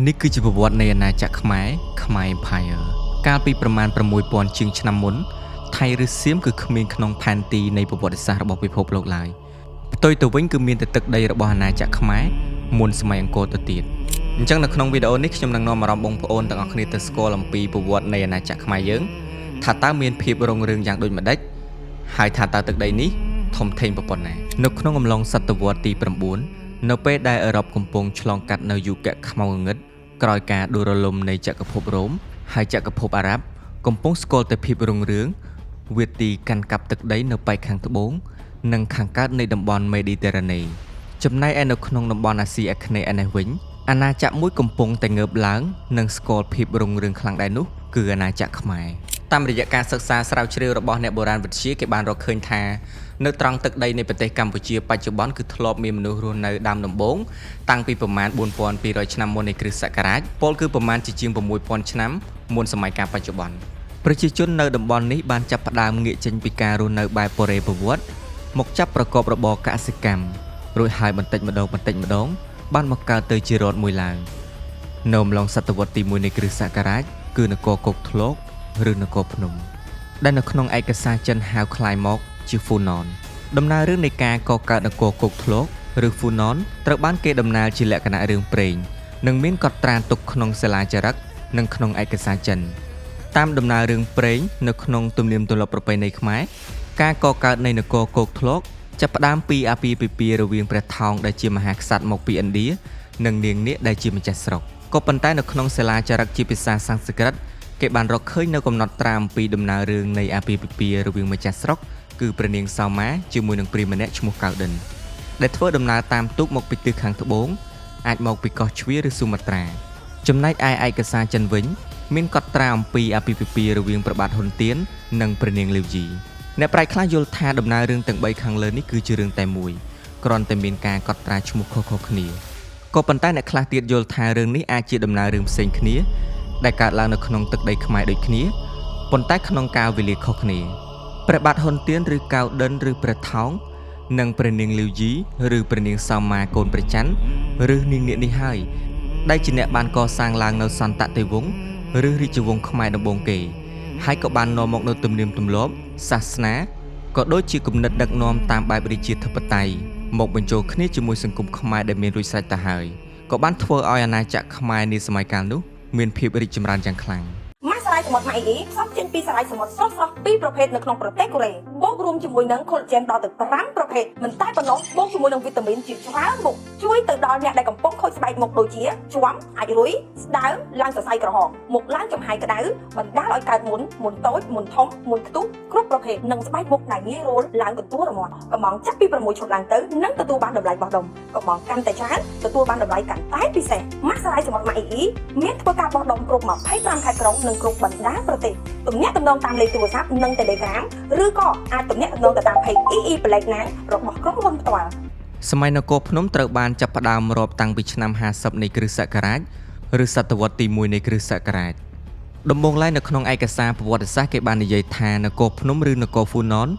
នេះគឺជាប្រវត្តិនៃអាណាចក្រខ្មែរខ្មែរ Empire កាលពីប្រមាណ6000ជាងឆ្នាំមុនថៃឬសៀមគឺគ្មានក្នុងផែនទីនៃប្រវត្តិសាស្ត្ររបស់ពិភពលោកឡើយផ្ទុយទៅវិញគឺមានតែទឹកដីរបស់អាណាចក្រខ្មែរមុនសម័យអង្គរទៅទៀតអញ្ចឹងនៅក្នុងវីដេអូនេះខ្ញុំនឹងនាំអារម្មណ៍បងប្អូនទាំងអស់គ្នាទៅស្គាល់អំពីប្រវត្តិនៃអាណាចក្រខ្មែរយើងថាតើមានភាពរុងរឿងយ៉ាងដូចម្តេចហើយថាតើទឹកដីនេះធំធេងប៉ុណ្ណានៅក្នុងអំឡុងសតវត្សទី9នៅពេលដែលអឺរ៉ុបកំពុងឆ្លងកាត់នៅយុគៈខ្មៅងងឹតក្រោយការដួលរលំនៃចក្រភពរ៉ូមហើយចក្រភពអារ៉ាប់កំពុងស្គាល់តែភាពរុងរឿងវាទីកាន់កាប់ទឹកដីនៅប៉ែកខាងត្បូងនិងខាងកើតនៃតំបន់មេឌីទែរ៉ាណេចំណែកឯនៅក្នុងតំបន់អាស៊ីអាគ្នេយ៍ឯនេះវិញអាណាចក្រមួយកំពុងតែងើបឡើងនិងស្គាល់ភាពរុងរឿងខ្លាំងដែរនោះគឺអាណាចក្រខ្មែរតាមរយៈការសិក្សាស្រាវជ្រាវរបស់អ្នកបុរាណវិទ្យាគេបានរកឃើញថានៅត្រង់ទឹកដីនៃប្រទេសកម្ពុជាបច្ចុប្បន្នគឺធ្លាប់មានមនុស្សរស់នៅដើមដំបូងតាំងពីប្រមាណ4200ឆ្នាំមុននៃគ្រិស្តសករាជពោលគឺប្រមាណជាជាង6000ឆ្នាំមុនសម័យកាលបច្ចុប្បន្នប្រជាជននៅតំបន់នេះបានចាប់ផ្ដើមងាកចេញពីការរស់នៅបែបបុរេប្រវត្តិមកចាប់ប្រកបរបរកសិកម្មរួចហើយបន្តិចម្ដងបន្តិចម្ដងបានមកកើតទៅជារដ្ឋមួយឡើងនៅអំឡុងសតវត្សទី1នៃគ្រិស្តសករាជគឺនគរគោកធ្លកឬនគរភ្នំដែលនៅក្នុងឯកសារចិនហៅក្លាយមកជាហ្វូណនដំណើររឿងនៃការកកើតនគរគោកធ្លកឬហ្វូណនត្រូវបានគេដំណាលជាលក្ខណៈរឿងព្រេងនិងមានកត់ត្រាទុកក្នុងសិលាចារឹកនិងក្នុងឯកសារចិនតាមដំណើររឿងព្រេងនៅក្នុងទំនៀមទម្លាប់ប្រពៃណីខ្មែរការកកើតនៃនគរគោកធ្លកចាប់ផ្ដើមពីអាពាហ៍ពិពាហ៍រវាងព្រះថោងដែលជាមហាក្សត្រមកពីឥណ្ឌានិងនាងនាគដែលជាម្ចាស់ស្រុកក៏ប៉ុន្តែនៅក្នុងសិលាចារឹកជាភាសាសំស្ក្រឹតគេបានរកឃើញនៅកំណត់ត្រាអំពីដំណើររឿងនៃអាពាហ៍ពិពាហ៍រវាងម្ចាស់ស្រុកគឺព្រះនាងសោមាជាមួយនឹងព្រាហ្មណ៍ម្នាក់ឈ្មោះកៅដិនដែលធ្វើដំណើរតាមទូកមកពីទិសខាងត្បូងអាចមកពីកោះជ្វាឬស៊ូមាត្រាចំណែកឯឯកសារចិនវិញមានកត់ត្រាអំពីអាពាហ៍ពិពាហ៍រវាងព្រះបាទហ៊ុនទៀននិងព្រះនាងលាវយីអ្នកប្រាជ្ញខ្លះយល់ថាដំណើររឿងទាំង3ខាងលើនេះគឺជារឿងតែមួយគ្រាន់តែមានការកត់ត្រាឈ្មោះខុសៗគ្នាក៏ប៉ុន្តែអ្នកខ្លះទៀតយល់ថារឿងនេះអាចជាដំណើររឿងផ្សេងគ្នាដែលកើតឡើងនៅក្នុងទឹកដីខ្មែរដូចគ្នាប៉ុន្តែក្នុងកាលវេលាខុសគ្នាព្រះបាទហ៊ុនទៀនឬកៅដិនឬព្រះថោងនិងព្រះនាងលាវយីឬព្រះនាងសោមាកូនព្រះច័ន្ទឬនាងនាគនេះហើយដែលជាអ្នកបានកសាងឡើងនៅសន្តតិវង្សឬរាជវង្សខ្មែរដំបូងគេហើយក៏បាននាំមកនូវទំនៀមទម្លាប់សាសនាក៏ដូចជាគំនិតដឹកនាំតាមបែបរាជាធិបតេយ្យមកបញ្ចូលគ្នាជាមួយសង្គមខ្មែរដែលមានរួចស្រេចទៅហើយក៏បានធ្វើឲ្យអាណាចក្រខ្មែរនាសម័យកាលនោះមានភាពរីកចម្រើនយ៉ាងខ្លាំង។ ម៉ាស់សារាយសមុទ្រម៉ាអ៊ីអ៊ីផ្សំចេញពីសារាយសមុទ្រស្រស់ៗពីរប្រភេទនៅក្នុងប្រទេសកូរ៉េបូករួមជាមួយនឹង collagen ដល់ទៅ5ប្រភេទមិនតែប៉ុណ្ណោះបូកជាមួយនឹងវីតាមីនជាច្រើនមុខជួយទៅដល់អ្នកដែលកំពុងខូចស្បែកមុខដូចជាជាំអាចរុយស្ដើងឡើងសរសៃក្រហមមុខឡើងចំហាយក្តៅបណ្ដាលឲ្យកើតមុនមុនតូចមុនធំមុនខ្ទុះគ្រប់ប្រភេទនិងស្បែកមុខដែលងាយរោលឡើងកន្ទួលរមាត់កំងចាប់ពី6ឈុតឡើងទៅនឹងទទួលបានតម្លៃបោះដុំកំងកាន់តែច្រើនទទួលបានតម្លៃកាន់តែពិសេសម៉ាស់សារាយសមុទ្រម៉ាអ៊ីអ៊ីមានធ្វើការបោះដុំគ្រប់25ខេត្តក្រុងនិងគ្រប់បណ្ដាប្រទេសទំនាក់ទំនងតាមលេខទូរស័ព្ទនិង Telegram ឬក៏អាចទំនាក់ទំនងទៅតាម page EE Black ណារបស់ក្រុមហ៊ុនផ្ទាល់។ សម័យនគរភ្នំត្រូវបានចាប់ផ្ដើមរាប់តាំងពីឆ្នាំ50នៃគ្រិស្តសករាជឬសតវត្សទី1នៃគ្រិស្តសករាជដំបូងឡើយនៅក្នុងឯកសារប្រវត្តិសាស្ត្រគេបាននិយាយថានគរភ្នំឬនគរហ្វូណន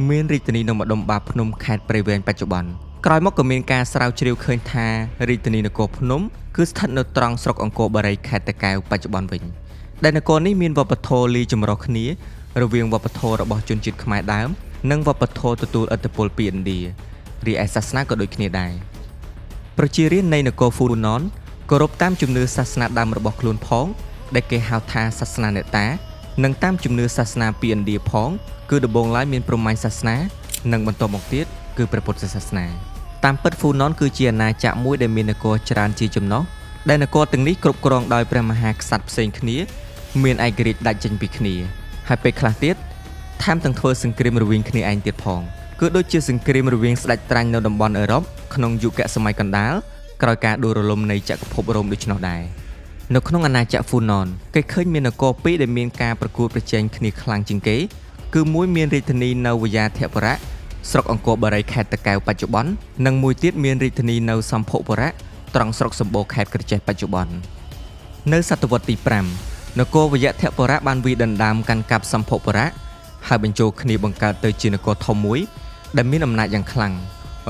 មានរាជធានីនៅម្ដុំបាភ្នំខេត្តព្រៃវែងបច្ចុប្បន្នក្រោយមកក៏មានការស្រាវជ្រាវឃើញថារាជធានីនគរភ្នំគឺស្ថិតនៅត្រង់ស្រុកអង្គរបារីខេត្តតាកែវបច្ចុប្បន្នវិញដែលនគរនេះមានវប្បធម៌លាយចម្រុះគ្នារវាងវប្បធម៌របស់ជនជាតិខ្មែរដើមនិងវប្បធម៌ទទួលឥទ្ធិពលពីឥណ្ឌារីឯសាសនាក៏ដូចគ្នាដែរប្រជារាស្ត្រនៃនគរហ្វូណនគោរពតាមជំនឿសាសនាដើមរបស់ខ្លួនផងដែលគេហៅថាសាសនាអ្នកតានិងតាមជំនឿសាសនាពីឥណ្ឌាផងគឺដំបូងឡើយមានព្រហ្មញ្ញសាសនានិងបន្តមកទៀតគឺព្រះពុទ្ធសាសនាតាមពិតហ្វូណនគឺជាអាណាចក្រមួយដែលមាននគរច្រើនជាចំណុះដែលនគរទាំងនេះគ្រប់គ្រងដោយព្រះមហាក្សត្រផ្សេងគ្នាមានឯករាជ្យដាច់ចេញពីគ្នាហើយពេលខ្លះទៀតថែមទាំងធ្វើសង្គ្រាមរវាងគ្នាឯងទៀតផងគឺដូចជាសង្គ្រាមរវាងស្ដេចត្រាញ់នៅតំបន់អឺរ៉ុបក្នុងយុគសម័យកណ្ដាលក្រោយការដួលរលំនៃចក្រភពរ៉ូមដូច្នោះដែរនៅក្នុងអាណាចក្រហ្វូណនគេឃើញមាននគរពីរដែលមានការប្រកួតប្រជែងគ្នាខ្លាំងជាងគេគឺមួយមានរាជធានីនៅវយាធបុរៈស្រុកអង្គរបារីខេត្តតាកែវបច្ចុប្បន្ននិងមួយទៀតមានរាជធានីនៅសម្ភុបុរៈត្រង់ស្រុកសម្បូរខេត្តក្រចេះបច្ចុប្បន្ននៅសតវត្សទី5នគរវយធបុរៈបានវាយដណ្ដើមកាន់កាប់សម្ភុបុរៈហើយបញ្ចូលគ្នាបង្កើតទៅជានគរធំមួយដែលមានអំណាចយ៉ាងខ្លាំង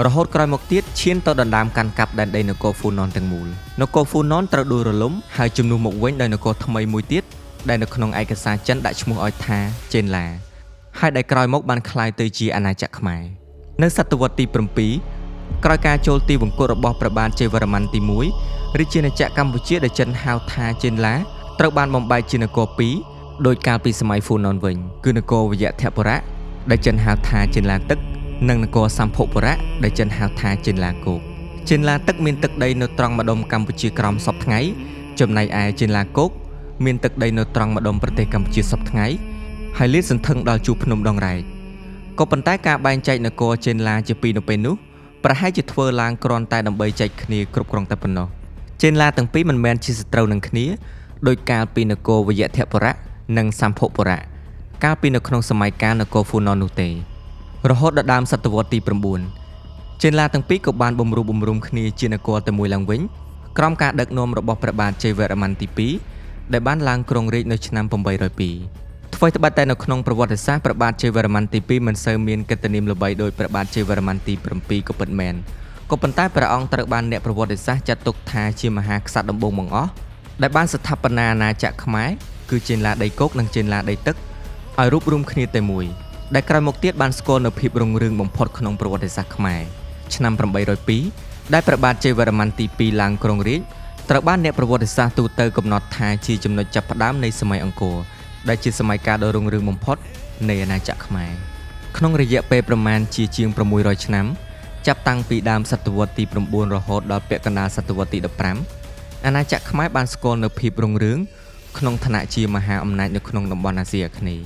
រហូតក្រោយមកទៀតឈានទៅដណ្ដើមកាន់កាប់ដែនដីនគរហ្វូណនទាំងមូលនគរហ្វូណនត្រូវដួលរលំហើយជំនួសមកវិញដោយនគរថ្មីមួយទៀតដែលនៅក្នុងឯកសារចិនដាក់ឈ្មោះឲ្យថាចេនឡាហើយដែលក្រោយមកបានក្លាយទៅជាអាណាចក្រខ្មែរនៅសតវត្សទី7ក្រោយការចូលទីវង្គតរបស់ព្រះបាទជ័យវរ្ម័នទី1រាជាណាចក្រកម្ពុជាដែលចិនហៅថាចេនឡាត្រូវបានបំបែកជានគរពីរដោយកាលពីសម័យហ្វូណនវិញគឺនគរវយធបុរៈដែលចិនហៅថាចេនឡាទឹកនិងនគរសម្ភុបុរៈដែលចិនហៅថាចេនឡាគោកចេនឡាទឹកមានទឹកដីនៅត្រង់ម្ដុំកម្ពុជាក្រោមសព្វថ្ងៃចំណែកឯចេនឡាគោកមានទឹកដីនៅត្រង់ម្ដុំប្រទេសកម្ពុជាសព្វថ្ងៃហើយលាតសន្ធឹងដល់ជួរភ្នំដងរែកក៏ប៉ុន្តែការបែងចែកនគរចេនឡាជាពីរនៅពេលនោះប្រហែលជាធ្វើឡើងគ្រាន់តែដើម្បីចែកគ្នាគ្រប់គ្រងតែប៉ុណ្ណោះចេនឡាទាំងពីរមិនមែនជាសត្រូវនឹងគ្នាដោយកាលពីនគរវយធបុរៈនិងសម្ភុបុរៈកាលពីនៅក្នុងសម័យកាលនគរហ្វូណននោះទេរហូតដល់ដើមសតវត្សទី9ចេនឡាទាំងពីរក៏បានបំរុះបំរុំគ្នាជានគរតែមួយឡើងវិញក្រោមការដឹកនាំរបស់ព្រះបាទជ័យវរ្ម័នទី2ដែលបានឡើងគ្រងរាជ្យនៅឆ្នាំ802ថ្វីត្បិតតែនៅក្នុងប្រវត្តិសាស្ត្រព្រះបាទជ័យវរ្ម័នទី2មិនសូវមានកិត្តិនាមល្បីដោយព្រះបាទជ័យវរ្ម័នទី7ក៏ពិតមែនក៏ប៉ុន្តែព្រះអង្គត្រូវបានអ្នកប្រវត្តិសាស្ត្រចាត់ទុកថាជាមហាក្សត្រដំបូងបង្អស់ដែលបានស្ថាបនាអាណាចក្រខ្មែរគឺចេនឡាដីគោកនិងចេនឡាដីទឹកឲ្យរួបរួមគ្នាតែមួយដែលក្រោយមកទៀតបានស្គាល់នូវភាពរុងរឿងបំផុតក្នុងប្រវត្តិសាស្ត្រខ្មែរឆ្នាំ802ដែលព្រះបាទជ័យវរ្ម័នទី2ឡើងគ្រងរាជ្យត្រូវបានអ្នកប្រវត្តិសាស្ត្រទូទៅកំណត់ថាជាចំណុចចាប់ផ្ដើមនៃសម័យអង្គរដែលជាសម័យកាលដ៏រុងរឿងបំផុតនៃអាណាចក្រខ្មែរក្នុងរយៈពេលប្រមាណជាជាង600ឆ្នាំចាប់តាំងពីដើមសតវត្សទី9រហូតដល់ពាក់កណ្ដាលសតវត្សទី15អាណាចក្រខ្មែរបានស្គាល់នូវភាពរុងរឿងក្នុងឋានៈជាមហាអំណាចនៅក្នុងតំបន់អាស៊ីអាគ្នេយ៍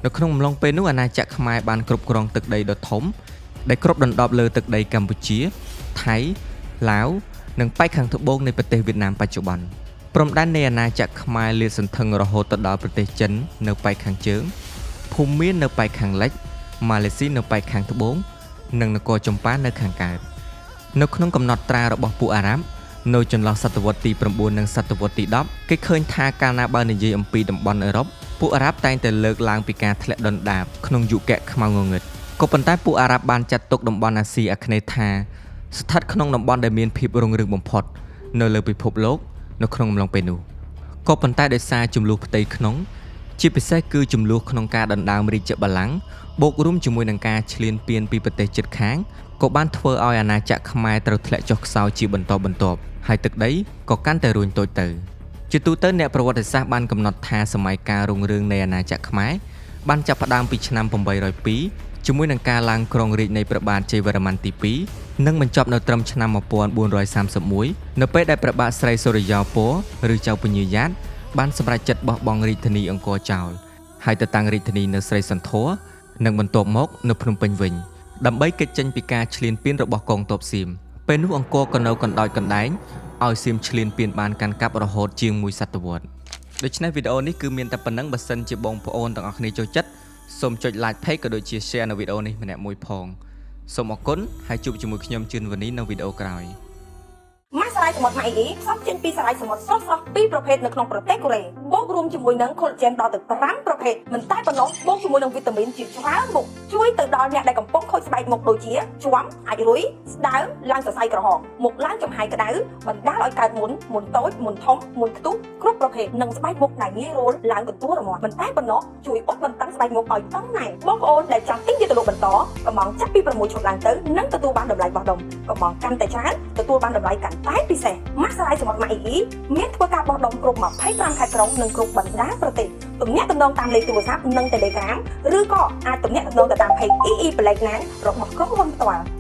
នៅក្នុងអំឡុងពេលនោះអាណាចក្រខ្មែរបានគ្រប់គ្រងទឹកដីដ៏ធំដែលគ្របដណ្ដប់លើទឹកដីកម្ពុជាថៃឡាវនិងប៉ែកខាងត្បូងនៃប្រទេសវៀតណាមបច្ចុប្បន្នព្រំដែននៃអាណាចក្រខ្មែរលាតសន្ធឹងរហូតទៅដល់ប្រទេសចិននៅប៉ែកខាងជើងភូមានៅប៉ែកខាងលិចម៉ាឡេស៊ីនៅប៉ែកខាងត្បូងនិងនគរចម្ប៉ានៅខាងកើតនៅក្នុងកំណត់ត្រារបស់ពួកអារ៉ាប់នៅចន្លោះសតវត្សទី9និងសតវត្សទី10គេឃើញថាកាលណាបើនិយាយអំពីតំបន់អឺរ៉ុបពួកអារ៉ាប់តែងតែលើកឡើងពីការធ្លាក់ដុនដាបក្នុងយុគៈខ្មៅងងឹតក៏ប៉ុន្តែពួកអារ៉ាប់បានចាត់ទុកតំបន់អាស៊ីអាគ្នេយ៍ថាស្ថិតក្នុងតំបន់ដែលមានភាពរុងរឿងបំផុតនៅលើពិភពលោកនៅក្នុងអំឡុងពេលនោះក៏ប៉ុន្តែដោយសារចំនួនផ្ទៃក្នុងជាពិសេសគឺចំនួនក្នុងការដណ្ដើមរាជបល្ល័ង្កបូករួមជាមួយនឹងការឈ្លានពានពីប្រទេសជិតខាងក៏បានធ្វើឲ្យអាណាចក្រខ្មែរត្រូវធ្លាក់ចុះខ្សោយជាបន្តបន្ទាប់ហើយទឹកដីក៏កាន់តែរួញតូចទៅជាទូទៅអ្នកប្រវត្តិសាស្ត្របានកំណត់ថាសម័យកាលរុងរឿងនៃអាណាចក្រខ្មែរបានចាប់ផ្ដើមពីឆ្នាំ802ជាមួយនឹងការឡើងគ្រងរាជ្យនៃព្រះបាទជ័យវរ្ម័នទី2និងបញ្ចប់នៅត្រឹមឆ្នាំ1431នៅពេលដែលព្រះបាទស្រីសុរិយោពរឬចៅពញាយ៉ាតបានសម្រេចចិត្តបោះបង់រាជធានីអង្គរចោលហើយទៅតាំងរាជធានីនៅស្រីសន្ធរនិងបន្ទាប់មកនៅភ្នំពេញវិញដើម្បីគេចចេញពីការឈ្លានពានរបស់កងទ័ពសៀមពេលនោះអង្គរក៏នៅកណ្ដោចកណ្ដែងឲ្យសៀមឈ្លានពានបានកាន់កាប់រហូតជាងមួយសតវត្សដូច្នេះវីដេអូនេះគឺមានតែប៉ុណ្្នឹងបើសិនជាបងប្អូនទាំងអស់គ្នាចូលចិត្តសូមចុច like page ក៏ដូចជា share នៅវីដេអូនេះម្នាក់មួយផងសូមអរគុណហើយជួបជាមួយខ្ញុំជឿនវនីនៅវីដេអូក្រោយ ម៉ាស់សារាយសមុទ្រម៉ាអ៊ីអ៊ីផ្សំចេញពីសារាយសមុទ្រស្រស់ៗពីរប្រភេទនៅក្នុងប្រទេសកូរ៉េបូករួមជាមួយនឹង collagen ដល់ទៅ5ប្រភេទមិនតែប៉ុណ្ណោះបូកជាមួយនឹងវីតាមីនជាច្រើនមុខជួយទៅដល់អ្នកដែលកំពុងខូចស្បែកមុខដូចជាជាំអាចរុយស្ដើងឡើងសរសៃក្រហមមុខឡើងចំហាយក្តៅបណ្ដាលឲ្យកើតមុនមុនតូចមុនធំមុនខ្ទុះគ្រប់ប្រភេទនិងស្បែកមុខដែលងាយរោលឡើងកន្ទួលរមាស់មិនតែប៉ុណ្ណោះជួយអ៊ុតបន្តឹងស្បែកមុខឲ្យតឹងណែនបងប្អូនដែលចង់ទិញយកទៅលក់បន្តកំងចាប់ពី6ឈុតឡើងទៅនឹងទទួលបានតម្លៃបោះដុំកំងកាន់តែច្រើនទទួលបានតម្លៃកាន់តែពិសេសម៉ាស់សារាយសមុទ្រម៉ាអ៊ីអ៊ីមានធ្វើការបោះដុំគ្រប់25ខេត្តក្រុងនិងគ្រប់បណ្ដាប្រទេសទំនាក់ទំនងតាមលេខទូរស័ព្ទនិង Telegram ឬក៏អាចទំនាក់ទំនងទៅតាម page EE Black 9របស់ក្រុមហ៊ុនផ្ទាល់។